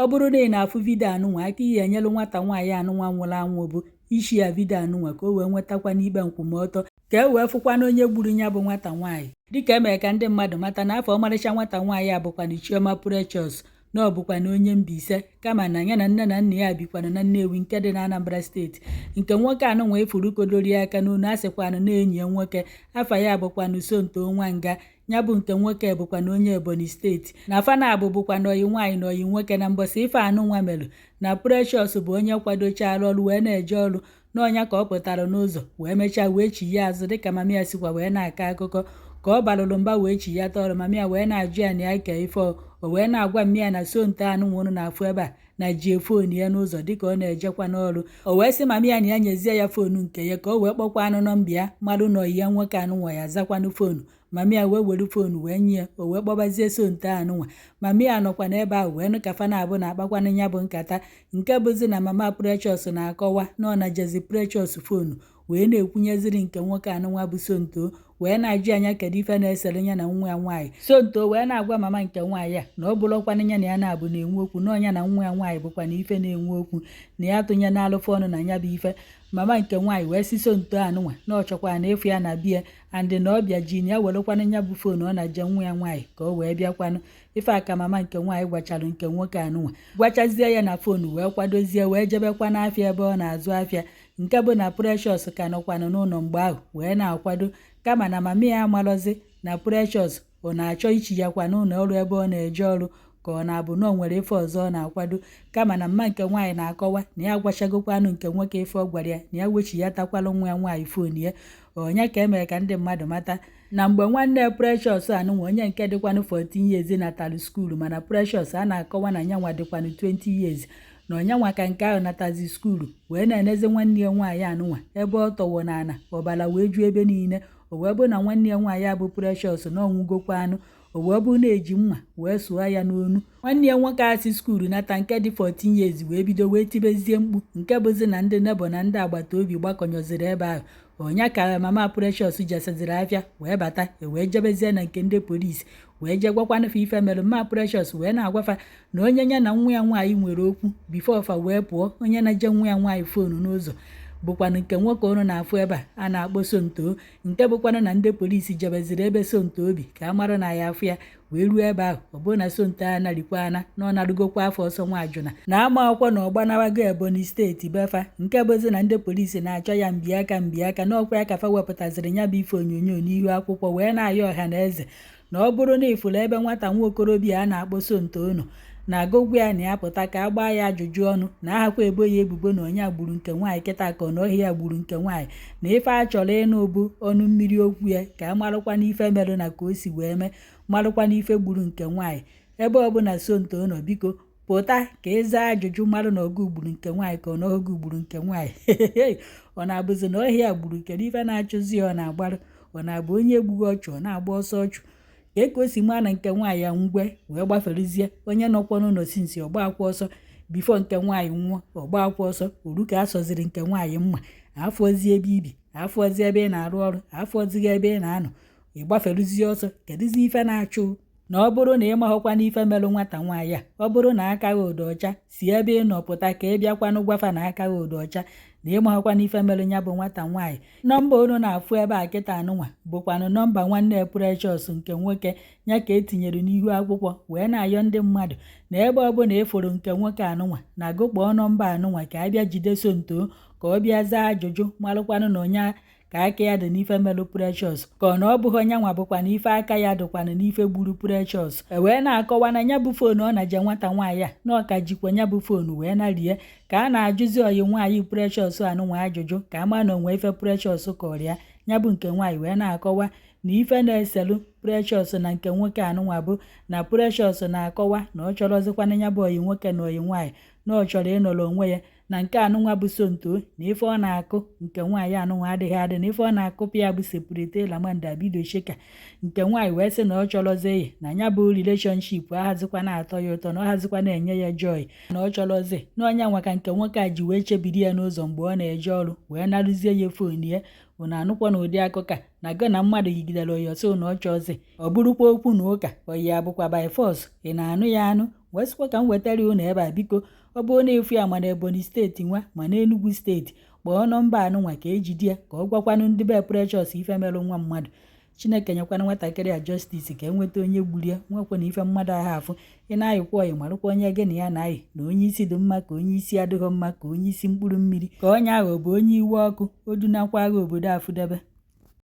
Bụrụ na ị na-afụ video anụnwa, aka ihe enyelu nwata nwaanyị anụnwa nwụrụ anwụ bụ ishi ya video anụnwa, ka o wee nwetakwa n'ikpe nkwụmọtọ, ka e wee fụkwana onye gburu ya bụ nwata nwaanyị. Dịka emere ka ndị mmadụ mata na afọ ọmarịcha nwata nwaanyị a bụkwanụ Chioma Precious, na ọ bụkwa na onye Mbaise, kama na ya na nne na nna ya bikwana na Nnewi nke dị na Anambra Steeti. Nke nwoke anụnwa efuru kodori ya aka n'onu, a sịkwanụ na enyi ya nwoke afa ya bụkwanụ Somto Nwanga. Ya bụ nke nwoke bụkwa na onye Ebonyi Steeti, na fana abụ bụkwa na oyi nwaanyị na oyi nwoke. Na mbọsị ife anụnwa melụ, na Precious bụ onye kwadochara ọrụ wee na-eje ọrụ n'ọnya, ka ọ pụtara n'ụzọ wee mechaa wee chi ya azụ, dịka mama ya sikwa wee na-akọ akụkọ. Ka ọ balụrụ mba wee chi ya tọrọ, mama ya wee na-ajụ ya na ya ke ife, o wee na-agwa mmịa na Somto anụnwa unu na-afụ ebe a na jie phone ya n'ụzọ dịka ọ na-ejekwa n'ọrụ. O wee sị mama ya na ya nyezie ya phone nke ya, ka o wee kpọkwa anụ nọmba ya, marụ na oyi ya nwoke anụnwa ya azakwanụ phone. Mama ya wee were phone wee nye ya, o wee kpọbazie Somto anụnwa. Mama ya nọkwa n'ebe ahụ wee nụ ka fa na-abụ na-akpakwanụ ya bụ nkata, nke bụzi na mama Precious na-akọwa na ọ na jezi Precious phone wee na-ekwunyeziri nke nwoke anụnwa bụ Somto, wee na-ajụ anya kedu ife na-esere ya na nwa ya nwaanyị. Somto wee na-agwa mama nke nwaanyị a na ọ bụrụkwanụ ya na ya na-abụ na-enwe okwu, na ọnya na nwa ya nwaanyị bụkwa na ife na-enwe okwu, na ya tụnye n'alụfụ ọnụ na ya bụ ife. Mama nke nwaanyị wee sị Somto anụnwa na ọ chọkwa na ịfụ ya na bie andị na ọbịa ji na ya werekwanụ ya bụ phone ọ na-je nwa ya nwaanyị, ka o wee bịakwanụ ife aka. Mama nke nwaanyị gwachara nke nwoke anụnwa, gwachazie ya na phone, wee kwadozie wee jebekwa n'afịa ebe ọ na-azụ afịa, nke bụ na Precious ka nọkwanụ n'ụlọ mgbe ahụ wee na-akwado, kama na mama ya amalọzi na Precious ọ na-achọ ichi ya kwa n'ụlọ ọrụ ebe ọ na-eje ọrụ, ka ọ na-abụ na o nwere ife ọzọ ọ na-akwado. Kama na mma nke nwaanyị na-akọwa na ya agwachagokwanụ nke nwoke ife ọ gwara ya, na ya wechi ya takwalụ nwa ya nwaanyị phone ya. Onye ka emere ka ndị mmadụ mata na mgbe nwanne Precious anụnwa, onye nke dịkwanụ 14 years, natalụ school, mana Precious a na-akọwa na nyanwa dịkwanụ 20 years, na onyanwa ka nke ahụ natazi school wee na-enezi nwanne ya nwaanyị anụnwa ebe ọ tọwọ n'ala, ọbara wee ju ebe niile. O wee bụ na nwanne ya nwaanyị abụ Precious na ọnwụgokwa anụ. O wee bụ na-eji mma wee sụọ ya n'onu. Nwanne ya nwoke a si school nata, nke dị 14 years, wee bido wee tibezie mkpu, nke bụzi na ndị neighbour na ndị agbata obi gbakọnyọziri ebe ahụ. Ọnya ka mama Precious jeseziri afịa wee bata, e wee jebezie na nke ndị polisi wee jee gwakwanụ fa ife mere. Mma Precious wee na-agwafa na onye ya na nwa ya nwaanyị nwere okwu before fa wee pụọ, onye na-eje nwa ya nwaanyị phone n'ụzọ, bụkwanụ nke nwoke ọrụ na-afụ ebe a a na-akpọ Somto, nke bụkwanụ na ndị polisi jebeziri ebe Somto obi ka a mara na ya afụ ya. Wee ruo ebe ahụ, ọ bụrụ na Somto a narikwa ana na ọ narugokwa afọ ọsọ nwajụna na ama akwụkwọ na ọgbanawago Ebonyi Steeti befa, nke bụzi na ndị polisi na-achọ ya mbiaka mbiaka n'ọkwa ya. Ka fa wepụtaziri ya bụ ife onyonyo n'ihu akwụkwọ wee na-ayọ ọha na eze na ọ bụrụ na ifuru ebe nwata nwa okorobịa a na-akpọ Somto nọ, na agụgwa ya na ya pụta ka a gbaa ya ajụjụ ọnụ, na ahakwa ebo ya ebubo na onye a gburu nke nwaanyị kịta, ka ọ na ọhịa ya gburu nke nwaanyị, na ife a chọrọ ịnụ bụ ọnụ mmiri okwu ya, ka a marụkwa n'ife merụ na ka o si wee mee, marụkwa n'ife gburu nke nwaanyị. Ebe ọbụla Somto nọ, biko pụta ka ị zaa ajụjụ, marụ na ọgụ gburu nke nwaanyị ka ọ na ọgụ gburu nke nwaanyị. Ọ na-abụzi na ọhịa gburu, kedu ife na-achụzi ya? Ọ na-agbarụ, ọ na-abụ onye egbughị ọchụ, ọ na-agba ọsọ ọchụ ka o si maa na nke nwaanyị ya ngwe wee gbaferezie. Onye nọkwa n'ụlọ sinsi ọgba akwa ọsọ before nke nwaanyị nwụọ, ọgba akwa ọsọ oru ka a sọziri nke nwaanyị mma. Afọzi ebe ibi, afọzi ebe ị na-arụ ọrụ, afọzighị ebe ị na-anọ, ị gbaferuzie ọsọ. Kedụzi ife na-achụ? Na ọ bụrụ na ị maghọkwa n'ife merụ nwata nwaanyị a, ọ bụrụ na aka gị ụdọ ọcha, si ebe ị nọ pụta ka ị bịakwanụ gwafa na aka gị ụdọ ọcha, na ịmaghọkwa n'ife merụ ya bụ nwata nwaanyị. Nọmba unu na-afụ ebe a kịta anụnwa bụkwanụ nọmba nwanne Precious nke nwoke ya, ka etinyere n'ihu akwụkwọ wee na-ayọ ndị mmadụ na ebe ọbụla ịfụrụ nke nwoke anụnwa, na gụkpọọ nọmba anụnwa, ka a bịa jide Somto ka ọ bịa zaa ajụjụ, marụkwanụ na onye ka aka ya dị n'ife melụ Precious, ka ọ na ọ bụghị onye nwa bụkwa na ife aka ya dịkwanụ n'ife gburu Precious. E wee na-akọwa na ya bụ phone ọ na-je nwata nwaanyị a, na ọka jikwa ya bụ phone wee narie. Ka a na-ajụzi oyi nwaanyị Precious anụnwa ajụjụ, ka a ma na onwe ife Precious kọrọ ya, ya bụ nke nwaanyị wee na-akọwa na ife na-eselu Precious na nke nwoke anụnwa bụ na Precious na-akọwa na ọ chọrọzikwana ya bụ oyi nwoke na oyi nwaanyị, na ọ chọrọ ịnọrọ onwe ya, na nke anụnwa bụ Somto, na ife ọ na-akụ nke nwaanyị anụnwa adịghị adị, na ife ọ na-akụpụ ya bụ separate lamanda bido sheka. Nke nwaanyị wee sị na ọ chọrọzi na ya bụ relationship ahazikwa na-atọ ya ụtọ, na ọ hazikwa na-enye ya joy, na ọ chọrọzi na ọnya nwa ka nke nwoke a ji wee chebiri ya n'ụzọ mgbe ọ na-eje ọrụ wee narụzie ya phone ya. Unu anụkwa na ụdị akụka na gị na mmadụ yigidere oyi ọsọ na ọ chọzi, ọ bụrụkwa okwu na ụka, oyi abụkwa by force. Ị na-anụ ya anụ? Wee sịkwa ka m wetara unu ebe a. Biko, ọ bụrụ na ịfụ ya, ma na Ebonyi Steeti nwa, ma na Enugu Steeti, kpọọ nọmba anụnwa ka ejide ya, ka ọ gwakwanụ ndị be Precious ife merụ nwa mmadụ. Chineke nyekwana nwatakịrị a justice, ka e nweta onye gburu ya. Nwekwana ife mmadụ ahụ afụ. Ị na-ayịkwa ọyị, marụkwa onye gị na ya na-ayị, na onye isi dị mma ka onye isi adịghị mma, ka onye isi mkpụrụ mmiri, ka onye ahụ bụ onye iwe ọkụ o dunakwa agha obodo afụdebe.